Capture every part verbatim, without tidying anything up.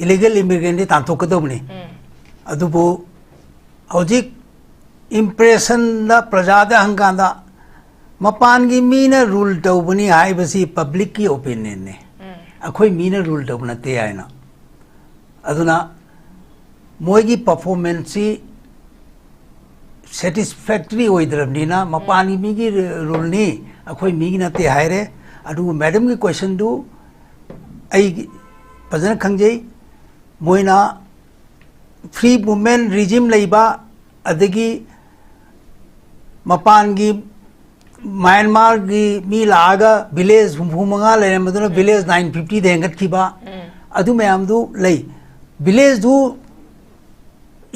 Illegal ꯏꯃꯤꯒ꯭ꯔꯦꯟꯗꯤ ꯇꯥꯟꯊꯣꯛꯀꯗꯧꯕꯅꯤ꯫ ꯑꯗꯨꯕꯨ ꯍꯧꯖꯤꯛ ꯏꯝꯄ꯭ꯔꯦꯁꯟꯗ ꯄ꯭ꯔꯖꯥꯗ ꯍꯪꯀꯥꯟꯗ ꯃꯄꯥꯟꯒꯤ ꯃꯤꯅ ꯔꯨꯜ ꯇꯧꯕꯅꯤ ꯍꯥꯏꯕꯁꯤ ꯄꯕ꯭ꯂꯤꯛꯀꯤ ꯑꯣꯄꯤꯅꯤꯌꯟꯅꯤ꯫ ꯑꯩꯈꯣꯏ ꯃꯤꯅ ꯔꯨꯜ ꯇꯧꯕ ꯅꯠꯇꯦ ꯍꯥꯏꯅ꯫ ꯑꯗꯨꯅ ꯃꯣꯏꯒꯤ ꯄꯔꯐꯣꯔꯃꯦꯟꯁꯁꯤ ꯁꯦꯇꯤꯁꯐꯦꯛꯇꯔꯤ ꯑꯣꯏꯗ꯭ꯔꯕꯅꯤꯅ ꯃꯄꯥꯟꯒꯤ ꯃꯤꯒꯤ ꯔꯨꯜꯅꯤ, ꯑꯩꯈꯣꯏ ꯃꯤꯒꯤ ꯅꯠꯇꯦ ꯍꯥꯏꯔꯦ꯫ ꯑꯗꯨꯕꯨ ꯃꯦꯗꯝꯒꯤ ꯀꯣꯏꯁꯟꯗꯨ ꯑꯩ ꯐꯖꯅ ꯈꯪꯖꯩ꯫ ꯃꯣꯏꯅ ꯐ꯭ꯔꯤ ꯃꯨꯚꯃꯦꯟ ꯔꯤꯖꯤꯝ ꯂꯩꯕ, ꯑꯗꯒꯤ ꯃꯄꯥꯟꯒꯤ ꯃ꯭ꯌꯥꯟꯃꯥꯔꯒꯤ ꯃꯤ ꯂꯥꯛꯑꯒ ꯚꯤꯂꯦꯖ ꯍꯨꯝꯐꯨ ꯃꯉꯥ ꯂꯩꯔꯝꯕꯗꯨꯅ ꯚꯤꯂꯦꯖ ꯅꯥꯏꯟ ꯐꯤꯐꯇꯤꯗ ꯍꯦꯟꯒꯠꯈꯤꯕ, ꯑꯗꯨ ꯃꯌꯥꯝꯗꯨ ꯂꯩ꯫ ꯚꯤꯂꯦꯖꯇꯨ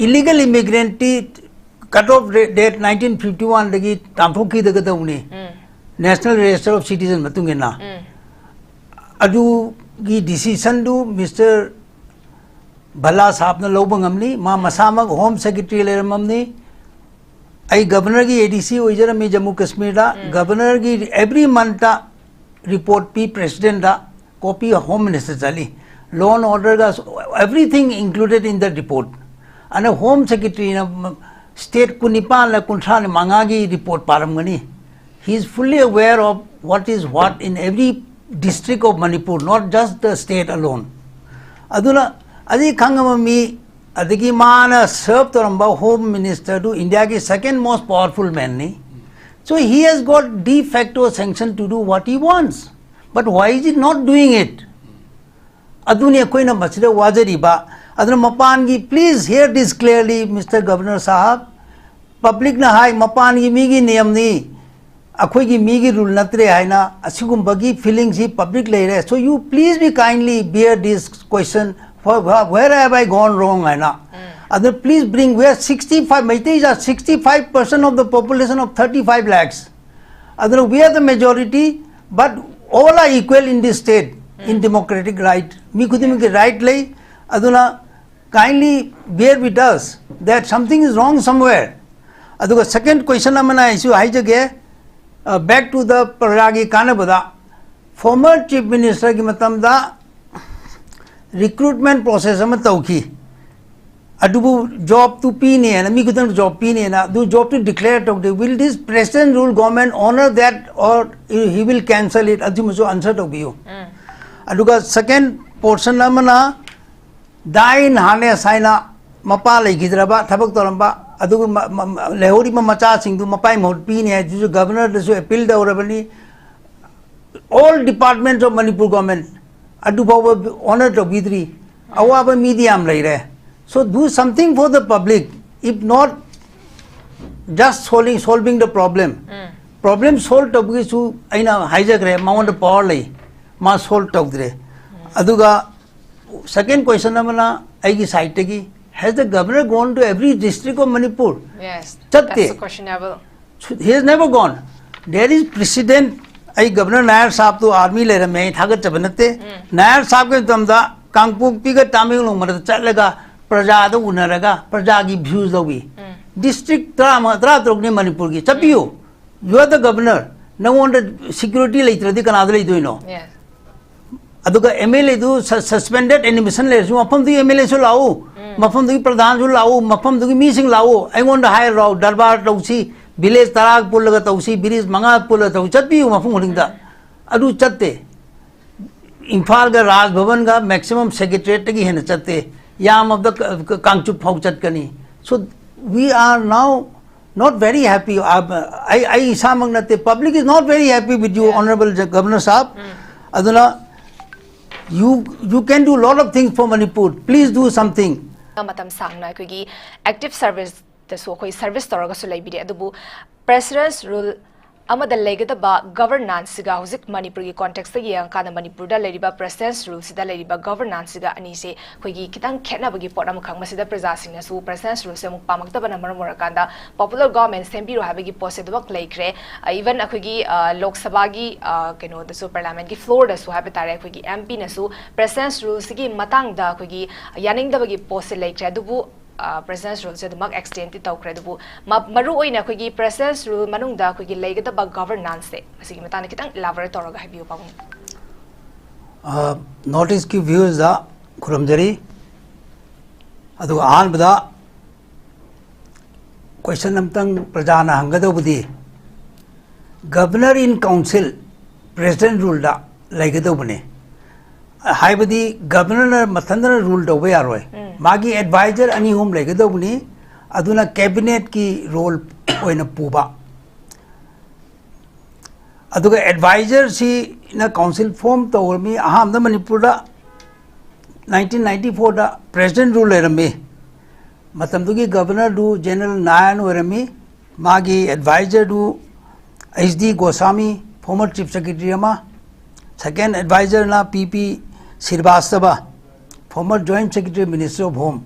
ꯏꯂꯤꯒꯦꯜ ꯏꯃꯤꯒ꯭ꯔꯦꯟꯠꯇꯤ cut off date nineteen fifty ꯋꯥꯟꯗꯒꯤ ꯇꯥꯟꯊꯣꯛꯈꯤꯒꯗꯧꯕꯅꯤ, ꯅꯦꯁꯅꯦꯜ ꯔꯦꯖꯤꯁꯇꯔ ꯑꯣꯐ ꯁꯤꯇꯤꯖꯟ ꯃꯇꯨꯡ ꯏꯟꯅ꯫ ꯑꯗꯨꯒꯤ ꯗꯤꯁꯤꯁꯟꯗꯨ ꯃꯤꯁꯇꯔ ꯚꯂꯥ ꯁꯥꯍꯕꯅ ꯂꯧꯕ ꯉꯝꯂꯤ꯫ ꯃꯥ ꯃꯁꯥꯃꯛ ꯍꯣꯝ ꯁꯦꯀ꯭ꯔꯦꯇꯔꯤ ꯂꯩꯔꯝꯃꯝꯅꯤ꯫ ꯑꯩ ꯒꯕꯔꯅꯔꯒꯤ ꯑꯦ ꯗꯤ ꯁꯤ ꯑꯣꯏꯖꯔꯝꯃꯤ ꯖꯝꯃꯨ ꯀꯥꯁꯃꯤꯔꯗ꯫ ꯒꯕꯔꯅꯔꯒꯤ ꯑꯦꯕ꯭ꯔꯤ ꯃꯟꯠꯇ ꯔꯤꯄꯣꯔꯠ ꯄꯤ ꯄ꯭ꯔꯦꯁꯤꯗꯦꯟꯠꯗ, ꯀꯣꯄꯤ ꯍꯣꯝ ꯃꯤꯅꯤꯁꯇꯔ ꯆꯠꯂꯤ꯫ Law and order ꯒ, everything included in the report꯫ ꯑꯗꯨꯅ ꯍꯣꯝ ꯁꯦꯀ꯭ꯔꯦꯇꯔꯤꯅ ꯁ꯭ꯇꯦꯠ ꯀꯨꯟꯅꯤꯄꯥꯟꯂ ꯀꯨꯟꯊ꯭ꯔꯥ ꯃꯉꯥꯒꯤ report ꯄꯥꯔꯝꯒꯅꯤ꯫ He is fully aware of what is what in every district of Manipur, not just the state alone. ꯑꯗꯨꯅ ꯑꯗꯨ ꯈꯪꯉꯕ ꯃꯤ, ꯑꯗꯒꯤ ꯃꯥꯅ ꯁꯔꯚ ꯇꯧꯔꯝꯕ ꯍꯣꯝ ꯃꯤꯅꯤꯁꯇꯔꯗꯨ ꯏꯟꯗꯤꯌꯥꯒꯤ second most powerful man ꯅꯤ꯫ So he has got de facto sanction to do what he wants. But why is he not doing it? ꯑꯗꯨꯅꯤ ꯑꯩꯈꯣꯏꯅ ꯃꯁꯤꯗ ꯋꯥꯖꯔꯤꯕ꯫ ꯑꯗꯨꯅ ꯃꯄꯥꯟꯒꯤ, please hear this clearly, Mister Governor ꯁꯥꯍꯕ, ꯄꯕ꯭ꯂꯤꯛꯅ ꯍꯥꯏ ꯃꯄꯥꯟꯒꯤ ꯃꯤꯒꯤ ꯅꯤꯌꯝꯅꯤ, ꯑꯩꯈꯣꯏꯒꯤ ꯃꯤꯒꯤ ꯔꯨꯜ ꯅꯠꯇ꯭ꯔꯦ ꯍꯥꯏꯅ ꯑꯁꯤꯒꯨꯝꯕꯒꯤ ꯐꯤꯂꯤꯡꯁꯤ ꯄꯕ꯭ꯂꯤꯛ ꯂꯩꯔꯦ꯫ So you please be kindly bear this question, for where have I gone wrong ꯍꯥꯏꯅ꯫ ꯑꯗꯨ please bring, we are sixty five, Meiteis are sixty five percent of the population of thirty five lakhs. ꯑꯗꯨꯅ we are the majority, but all are equal in this state, in democratic right. ꯃꯤ ꯈꯨꯗꯤꯡꯃꯛꯀꯤ right ꯂꯩ꯫ ꯑꯗꯨꯅ kindly bear with us that something is wrong somewhere. ꯑꯗꯨꯒ ꯁꯦꯀꯦꯟ ꯀꯣꯏꯁꯟ ꯑꯃꯅ ꯑꯩꯁꯨ ꯍꯥꯏꯖꯒꯦ, back to the ꯄ꯭ꯔꯖꯥꯒꯤ ꯀꯥꯟꯅꯕꯗ꯫ ꯐꯣꯔꯃꯔ ꯆꯤꯐ ꯃꯤꯅꯤꯁꯇꯔꯒꯤ ꯃꯇꯝꯗ Recruitment process ꯑꯃ ꯇꯧꯈꯤ, ꯑꯗꯨꯕꯨ job ꯇꯨ ꯄꯤꯅꯦꯅ, ꯃꯤ ꯈꯨꯗꯤꯡꯃꯛ job ꯄꯤꯅꯦꯅ, ꯑꯗꯨ job ꯇꯨ declare ꯇꯧꯗꯦ. Will this President rule government honor that or he will cancel it? ꯑꯗꯨꯃꯁꯨ answer ꯇꯧꯕꯤꯌꯨ. ꯑꯗꯨꯒ second portion ꯑꯃꯅ die in harness ꯍꯥꯏꯅ ꯃꯄꯥ ꯂꯩꯈꯤꯗ꯭ꯔꯕ ꯊꯕꯛ ꯇꯧꯔꯝꯕ, ꯑꯗꯨꯒ ꯃ- ꯃ- ꯂꯩꯍꯧꯔꯤꯕ ꯃꯆꯥꯁꯤꯡꯗꯨ ꯃꯄꯥꯏ ꯃꯍꯨꯠ ꯄꯤꯅꯤ ꯍꯥꯏꯗꯨꯁꯨ Governor ꯗꯁꯨ appeal ꯇꯧꯔꯕꯅꯤ. All departments of Manipur government ꯑꯗꯨ ꯐꯥꯎꯕ honor ꯇꯧꯕꯤꯗ꯭ꯔꯤ. ꯑꯋꯥꯕ ꯃꯤꯗꯤ ꯌꯥꯝ ꯂꯩꯔꯦ. So do something for the public, if not just solving solving the problem. Problem solve ꯇꯧꯕꯒꯤꯁꯨ ꯑꯩꯅ ꯍꯥꯏꯖꯈ꯭ꯔꯦ, ꯃꯉꯣꯟꯗ power ꯂꯩ, ꯃꯥ solve ꯇꯧꯗ꯭ꯔꯦ. ꯑꯗꯨꯒ second question ꯑꯃꯅ ꯑꯩꯒꯤ side ꯇꯒꯤ, has the Governor gone to every district of Manipur? Yes. ꯆꯠꯇꯦ. That's questionable. He has never gone. There is precedent. ꯑꯩ Governor ꯅꯥꯌꯔ ꯁꯥꯍꯕꯇꯨ army ꯂꯩꯔꯝꯃꯦ, ꯑꯩ ꯊꯥꯒꯠꯆꯕ ꯅꯠꯇꯦ. ꯅꯥꯌꯔ ꯁꯥꯍꯕꯀꯤ ꯃꯇꯝꯗ ꯀꯥꯡꯄꯣꯛꯄꯤꯒ ꯇꯥꯃꯦꯡꯂꯣꯡ ꯃꯔꯛꯇ ꯆꯠꯂꯒ ꯄ꯭ꯔꯖꯥꯗ ꯎꯅꯔꯒ ꯄ꯭ꯔꯖꯥꯒꯤ views ꯂꯧꯏ. District ꯇꯔꯥꯃꯉꯥ, ꯇꯔꯥꯇꯔꯨꯛꯅꯤ ꯃꯅꯤꯄꯨꯔꯒꯤ, ꯆꯠꯄꯤꯌꯨ. You are the Governor. ꯅꯪꯉꯣꯟꯗ security ꯂꯩꯇ꯭ꯔꯗꯤ ꯀꯅꯥꯗ ꯂꯩꯗꯣꯏꯅꯣ? Yes. ꯑꯗꯨꯒ MLA ꯗꯨ ꯁ- suspended animation ꯂꯩꯔꯁꯨ ꯃꯐꯝꯗꯨꯒꯤ MLA ꯁꯨ ꯂꯥꯛꯎ, ꯃꯐꯝꯗꯨꯒꯤ ꯄ꯭ꯔꯙꯥꯟꯁꯨ ꯂꯥꯛꯎ, ꯃꯐꯝꯗꯨꯒꯤ ꯃꯤꯁꯤꯡ ꯂꯥꯛꯎ, ꯑꯩꯉꯣꯟꯗ ꯍꯥꯏꯔꯣ, ꯗꯔꯕꯥꯔ ꯇꯧꯁꯤ, village ꯇꯔꯥ ꯄꯨꯜꯂꯒ ꯇꯧꯁꯤ, village ꯃꯉꯥ ꯄꯨꯜꯂꯒ ꯇꯧꯁꯤ, ꯆꯠꯄꯤꯌꯨ ꯃꯐꯝ ꯈꯨꯗꯤꯡꯗ. ꯑꯗꯨ ꯆꯠꯇꯦ. ꯏꯝꯐꯥꯜꯒ ꯔꯥꯖ ꯚꯕꯟꯒ maximum secretariat ꯇꯒꯤ ꯍꯦꯟꯅ ꯆꯠꯇꯦ. ꯌꯥꯝꯃꯕꯗ ꯀ- ꯀ- ꯀꯥꯡꯆꯨꯞ ꯐꯥꯎ ꯆꯠꯀꯅꯤ. So we are now not very happy. ꯑ, ꯑꯩ ꯑꯩ ꯏꯁꯥꯃꯛ ꯅꯠꯇꯦ, public is not very happy with you, Honorable Governor Sahab. ꯑꯗꯨꯅ you you can do lot of things for Manipur. Please do something. ꯃꯇꯝ ꯁꯥꯡꯅ ꯑꯩꯈꯣꯏꯒꯤ active service ꯇꯁꯨ ꯑꯩꯈꯣꯏ service ꯇꯧꯔꯒꯁꯨ ꯂꯩꯕꯤꯔꯦ, ꯑꯗꯨꯕꯨ President's rule ꯑꯃꯗ ꯂꯩꯒꯗꯕ governance ꯁꯤꯒ ꯍꯧꯖꯤꯛ ꯃꯅꯤꯄꯨꯔꯒꯤ context ꯇ ꯌꯦꯡꯉꯀꯥꯟꯗ ꯃꯅꯤꯄꯨꯔꯗ ꯂꯩꯔꯤꯕ President's rule ꯁꯤꯗ ꯂꯩꯔꯤꯕ governance ꯁꯤꯒ ꯑꯅꯤꯁꯦ ꯑꯩꯈꯣꯏꯒꯤ ꯈꯤꯇꯪ ꯈꯦꯠꯅꯕꯒꯤ ꯄꯣꯠ ꯑꯃꯈꯛ, ꯃꯁꯤꯗ ꯄ꯭ꯔꯖꯥꯁꯤꯡꯅꯁꯨ President's rule ꯁꯦ ꯑꯃꯨꯛ ꯄꯥꯝꯃꯛꯇꯕꯅ ꯃꯔꯝ ꯑꯣꯏꯔꯀꯥꯟꯗ popular government ꯁꯦꯝꯕꯤꯔꯣ ꯍꯥꯏꯕꯒꯤ ꯄꯣꯠꯁꯦ ꯑꯗꯨꯃꯛ ꯂꯩꯈ꯭ꯔꯦ꯫ ꯑ, even ꯑꯩꯈꯣꯏꯒꯤ, ꯑ, ꯂꯣꯛ ꯁꯚꯥꯒꯤ, ꯑ, ꯀꯩꯅꯣꯗꯁꯨ, parliament ꯀꯤ floor ꯗꯁꯨ ꯍꯥꯏꯕ ꯇꯥꯔꯦ, ꯑꯩꯈꯣꯏꯒꯤ MP ꯅꯁꯨ President's rule ꯁꯤꯒꯤ ꯃꯇꯥꯡꯗ ꯑꯩꯈꯣꯏꯒꯤ ꯌꯥꯅꯤꯡꯗꯕꯒꯤ ꯄꯣꯠꯁꯦ ꯂꯩꯈ꯭ꯔꯦ꯫ ꯑꯗꯨꯕꯨ ꯑ, President's rule ꯁꯦ ꯑꯗꯨꯃꯛ extend ꯇꯤ ꯇꯧꯈ꯭ꯔꯦ, ꯑꯗꯨꯕꯨ ꯃ- ꯃꯔꯨ ꯑꯣꯏꯅ ꯑꯩꯈꯣꯏꯒꯤ President's rule ꯃꯅꯨꯡꯗ ꯑꯩꯈꯣꯏꯒꯤ ꯂꯩꯒꯗꯕ governance ꯁꯦ, ꯃꯁꯤꯒꯤ ꯃꯇꯥꯡꯗ ꯈꯤꯇꯪ elaborate ꯇꯧꯔꯒ ꯍꯥꯏꯕꯤꯌꯨ, ꯄꯥꯕꯨꯡ꯫ ꯑ, North East ꯀꯤ views ꯇ ꯈꯨꯔꯨꯝꯖꯔꯤ꯫ ꯑꯗꯨꯒ ꯑꯍꯥꯟꯕꯗ question ꯑꯝꯇꯪ ꯄ꯭ꯔꯖꯥꯅ ꯍꯪꯒꯗꯧꯕꯗꯤ, Governor in Council President ruleꯗ ꯂꯩꯒꯗꯧꯕꯅꯤ꯫ ꯍꯥꯏꯕꯗꯤ Governorꯅ ꯃꯊꯟꯇꯅ rule ꯇꯧꯕ ꯌꯥꯔꯣꯏ꯫ ꯎꯝ꯫ ꯃꯥꯒꯤ advisor ꯑꯅꯤ ꯑꯍꯨꯝ ꯂꯩꯒꯗꯧꯕꯅꯤ꯫ ꯑꯗꯨꯅ cabinetꯀꯤ role ꯑꯣꯏꯅ ꯄꯨꯕ꯫ ꯑꯗꯨꯒ advisorꯁꯤꯅ council form ꯇꯧꯔꯝꯃꯤ꯫ ꯑꯍꯥꯟꯕꯗ ꯃꯅꯤꯄꯨꯔꯗ nineteen ninety fourꯗ President rule ꯂꯩꯔꯝꯃꯤ꯫ ꯃꯇꯝꯗꯨꯒꯤ Governorꯗꯨ General ꯅꯥꯌꯟ ꯑꯣꯏꯔꯝꯃꯤ꯫ ꯃꯥꯒꯤ advisorꯗꯨ H D Goswami, former Chief Secretary ꯑꯃ, second advisorꯅ P P Srivastava, former Joint Secretary, Ministry of Home꯫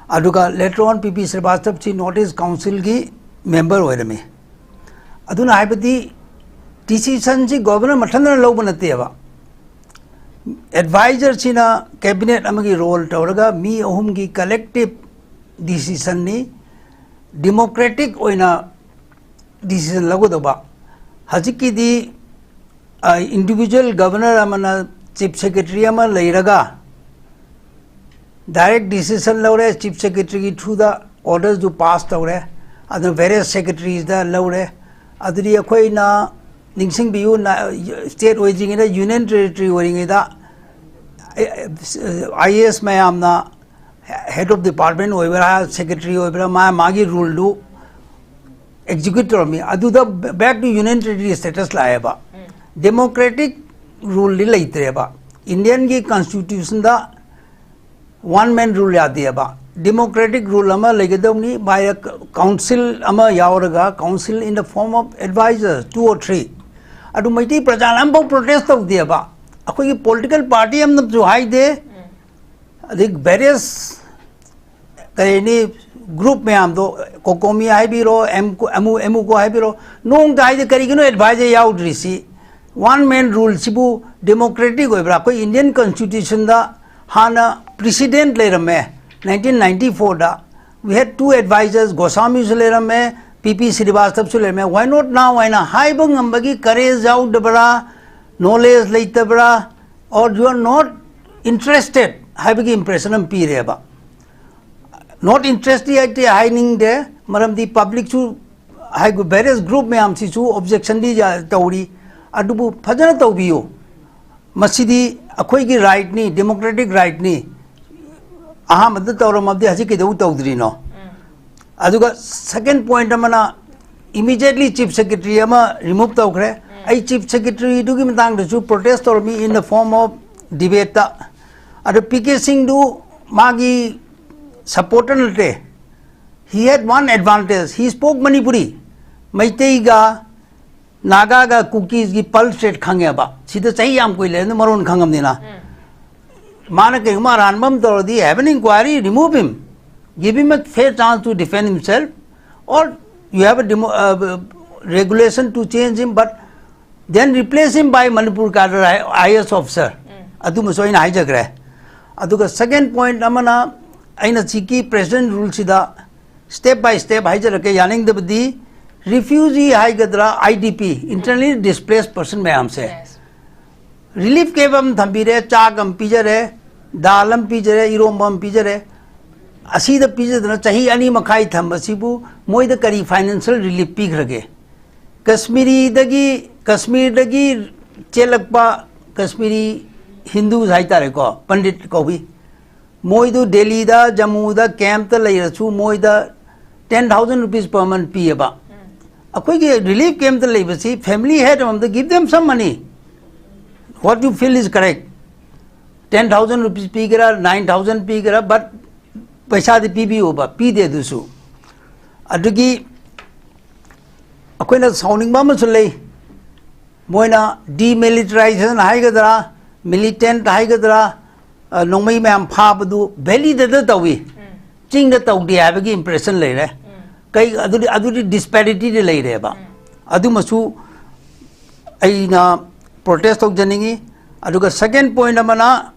ꯑꯗꯨꯒ later on P P Srivastavaꯁꯤ North East Councilꯒꯤ member ꯑꯣꯏꯔꯝꯃꯤ꯫ ꯑꯗꯨꯅ ꯍꯥꯏꯕꯗꯤ decisionꯁꯤ Governor ꯃꯊꯟꯇꯅ ꯂꯧꯕ ꯅꯠꯇꯦꯕ꯫ Advisorꯁꯤꯅ cabinet ꯑꯃꯒꯤ role ꯇꯧꯔꯒ ꯃꯤ ꯑꯍꯨꯝꯒꯤ collective decisionꯅꯤ꯫ Democratic ꯑꯣꯏꯅ decision ꯂꯧꯒꯗꯧꯕ꯫ ꯍꯧꯖꯤꯛꯀꯤꯗꯤ, ꯑ, individual Governor ꯑꯃꯅ Chief Secretary ꯑꯃ ꯂꯩꯔꯒ direct decision ꯂꯧꯔꯦ, Chief Secretaryꯒꯤ throughꯗ orderꯗꯨ pass ꯇꯧꯔꯦ, ꯑꯗꯨ various secretariesꯇ ꯂꯧꯔꯦ꯫ ꯑꯗꯨꯗꯤ ꯑꯩꯈꯣꯏꯅ ꯅꯤꯡꯁꯤꯡꯕꯤꯌꯨ, ꯅ-, state ꯑꯣꯏꯗ꯭ꯔꯤꯉꯩꯗ, Union Territory ꯑꯣꯏꯔꯤꯉꯩꯗ, ꯑꯦ, ꯑꯦ, I A S ꯃꯌꯥꯝꯅ head of department ꯑꯣꯏꯕ꯭ꯔꯥ, secretary ꯑꯣꯏꯕ꯭ꯔꯥ, ꯃꯥ ꯃꯥꯒꯤ ruleꯗꯨ execute ꯇꯧꯔꯝꯃꯤ꯫ ꯑꯗꯨꯗ back to Union Territory status ꯂꯥꯛꯑꯦꯕ꯫ ꯎꯝ꯫ Democratic ruleꯗꯤ ꯂꯩꯇ꯭ꯔꯦꯕ꯫ Indianꯒꯤ constitutionꯗ one man rule ꯌꯥꯗꯦꯕ꯫ Democratic rule ꯑꯃ ꯂꯩꯒꯗꯧꯅꯤ, by a council ꯑꯃ ꯌꯥꯎꯔꯒ, council in the form of advisors, two or three꯫ ꯑꯗꯨ ꯃꯩꯇꯩ ꯄ꯭ꯔꯖꯥꯅ ꯑꯃꯐꯥꯎ protest ꯇꯧꯗꯦꯕ꯫ ꯑꯩꯈꯣꯏꯒꯤ political party ꯑꯃꯅꯁꯨ ꯍꯥꯏꯗꯦ꯫ ꯎꯝ꯫ ꯑꯗꯩ various ꯀꯔꯤꯅꯤ, group ꯃꯌꯥꯝꯗꯣ, COCOMI ꯍꯥꯏꯕꯤꯔꯣ, ꯑꯦꯝ-, ꯑꯃꯨ-, ꯑꯦꯃꯨꯀꯣ ꯍꯥꯏꯕꯤꯔꯣ, ꯅꯣꯡꯃꯇ ꯍꯥꯏꯗꯦ꯫ ꯀꯔꯤꯒꯤꯅꯣ advisor ꯌꯥꯎꯗ꯭ꯔꯤꯁꯤ? One man ruleꯁꯤꯕꯨ democratic ꯑꯣꯏꯕ꯭ꯔꯥ? ꯑꯩꯈꯣꯏ Indian constitutionꯗ ꯍꯥꯟꯅ precedent ꯂꯩꯔꯝꯃꯦ, nineteen ninety fourꯗ꯫ We had two advisors, Goswamiꯁꯨ ꯂꯩꯔꯝꯃꯦ, P P Srivastavaꯁꯨ ꯂꯩꯔꯝꯃꯦ꯫ Why not now ꯍꯥꯏꯅ ꯍꯥꯏꯕ ꯉꯝꯕꯒꯤ courage ꯌꯥꯎꯗꯕ꯭ꯔꯥ? Knowledge ꯂꯩꯇꯕ꯭ꯔꯥ? Or you are not interested ꯍꯥꯏꯕꯒꯤ impression ꯑꯃ ꯄꯤꯔꯦꯕ꯫ Not interested ꯍꯥꯏꯗꯤ ꯍꯥꯏꯅꯤꯡꯗꯦ, ꯃꯔꯝꯗꯤ publicꯁꯨ ꯍꯥꯏꯕ various group ꯃꯌꯥꯝꯁꯤꯁꯨ objectionꯗꯤ ꯌꯥ- ꯇꯧꯔꯤ꯫ ꯑꯗꯨꯕꯨ ꯐꯖꯅ ꯇꯧꯕꯤꯌꯨ, ꯃꯁꯤꯗꯤ ꯑꯩꯈꯣꯏꯒꯤ rightꯅꯤ, democratic rightꯅꯤ꯫ ꯑꯍꯥꯟꯕꯗ ꯇꯧꯔꯝꯃꯕꯗꯤ ꯍꯧꯖꯤꯛ ꯀꯩꯗꯧ ꯇꯧꯗ꯭ꯔꯤꯅꯣ? ꯑꯗꯨꯒ second point ꯑꯃꯅ, immediately chief secretary ꯑꯃ remove ꯇꯧꯈ꯭ꯔꯦ꯫ ꯑꯩ chief secretaryꯗꯨꯒꯤ ꯃꯇꯥꯡꯗꯁꯨ protest ꯇꯧꯔꯝꯃꯤ in the form of debateꯇ꯫ ꯑꯗꯣ ꯄꯤ ꯀꯦ ꯁꯤꯡꯗꯨ ꯃꯥꯒꯤ supporter ꯅꯠꯇꯦ꯫ He had one advantage, he spoke Manipuri꯫ ꯃꯩꯇꯩꯒ ꯅꯥꯒꯥꯒ ꯀꯨꯀꯤꯁꯀꯤ pulse rate ꯈꯪꯉꯦꯕ꯫ ꯁꯤꯗ ꯆꯍꯤ ꯌꯥꯝ ꯀꯨꯏ ꯂꯩꯔꯕꯅꯤꯅ ꯃꯔꯣꯟ ꯈꯪꯉꯕꯅꯤꯅ꯫ ꯃꯥꯅ ꯀꯩꯒꯨꯝꯕ ꯑꯔꯥꯟꯕ ꯑꯃ ꯇꯧꯔꯗꯤ, have an inquiry, remove him, give him a fair chance to defend himself, or you have a demo, uh, regulation to change him, but then replace him by Manipur cadre I- IAS officer꯫ ꯑꯗꯨꯃꯁꯨ ꯑꯩꯅ ꯍꯥꯏꯖꯈ꯭ꯔꯦ꯫ ꯑꯗꯨꯒ second point ꯑꯃꯅ, ꯑꯩꯅ ꯁꯤꯒꯤ present ruleꯁꯤꯗ step by step ꯍꯥꯏꯖꯔꯛꯀꯦ꯫ ꯌꯥꯅꯤꯡꯗꯕꯗꯤ, refugee ꯍꯥꯏꯒꯗ꯭ꯔꯥ, I D P, internally displaced person ꯃꯌꯥꯝꯁꯦ, relief camp ꯑꯃ ꯊꯝꯕꯤꯔꯦ, ꯆꯥꯛ ꯑꯃ ꯄꯤꯖꯔꯦ, ꯗꯥꯜ ꯑꯃ ꯄꯤꯖꯔꯦ, ꯏꯔꯣꯝꯕ ꯑꯃ ꯄꯤꯖꯔꯦ꯫ ꯑꯁꯤꯗ ꯄꯤꯖꯗꯅ ꯆꯍꯤ ꯑꯅꯤ ꯃꯈꯥꯏ ꯊꯝꯕꯁꯤꯕꯨ ꯃꯣꯏꯗ ꯀꯔꯤ financial relief ꯄꯤꯈ꯭ꯔꯒꯦ? ꯀꯁꯃꯤꯔꯤꯗꯒꯤ, ꯀꯁꯃꯤꯔꯗꯒꯤ ꯆꯦꯜꯂꯛꯄ ꯀꯁꯃꯤꯔꯤ Hindus ꯍꯥꯏꯇꯥꯔꯦꯀꯣ, ꯄꯟꯗꯤꯠ ꯀꯧꯕꯤ, ꯃꯣꯏꯗꯨ ꯗꯦꯜꯂꯤꯗ, ꯖꯝꯃꯨꯗ campꯇ ꯂꯩꯔꯁꯨ ꯃꯣꯏꯗ ten thousand rupees per month ꯄꯤꯌꯦꯕ꯫ ꯑꯩꯈꯣꯏꯒꯤ relief campꯇ ꯂꯩꯕꯁꯤ family head ꯑꯃꯃꯝꯗ give them some money, what you feel is correct, ten thousand rupees ꯄꯤꯒꯦꯔꯥ, nine thousand ꯄꯤꯒꯦꯔꯥ, but ꯄꯩꯁꯥꯗꯤ ꯄꯤꯕꯤꯌꯣꯕ, ꯄꯤꯗꯦ ꯑꯗꯨꯁꯨ꯫ ꯑꯗꯨꯒꯤ ꯑꯩꯈꯣꯏꯅ ꯁꯥꯎꯅꯤꯡꯕ ꯑꯃꯁꯨ ꯂꯩ꯫ ꯃꯣꯏꯅ demilitarization ꯍꯥꯏꯒꯗ꯭ꯔꯥ, militant ꯍꯥꯏꯒꯗ꯭ꯔꯥ, ꯑ, ꯅꯣꯡꯃꯩ ꯃꯌꯥꯝ ꯐꯥꯕꯗꯨ valleyꯗ ꯇꯧꯏ, ꯆꯤꯡꯗ ꯇꯧꯗꯦ ꯍꯥꯏꯕꯒꯤ impression ꯂꯩꯔꯦ꯫ ꯀꯩ, ꯑꯗꯨꯗꯤ, ꯑꯗꯨꯗꯤ disparityꯗꯤ ꯂꯩꯔꯦꯕ꯫ ꯑꯗꯨꯃꯁꯨ ꯑꯩꯅ protest ꯇꯧꯖꯅꯤꯡꯉꯤ꯫ ꯑꯗꯨꯒ second point ꯑꯃꯅ,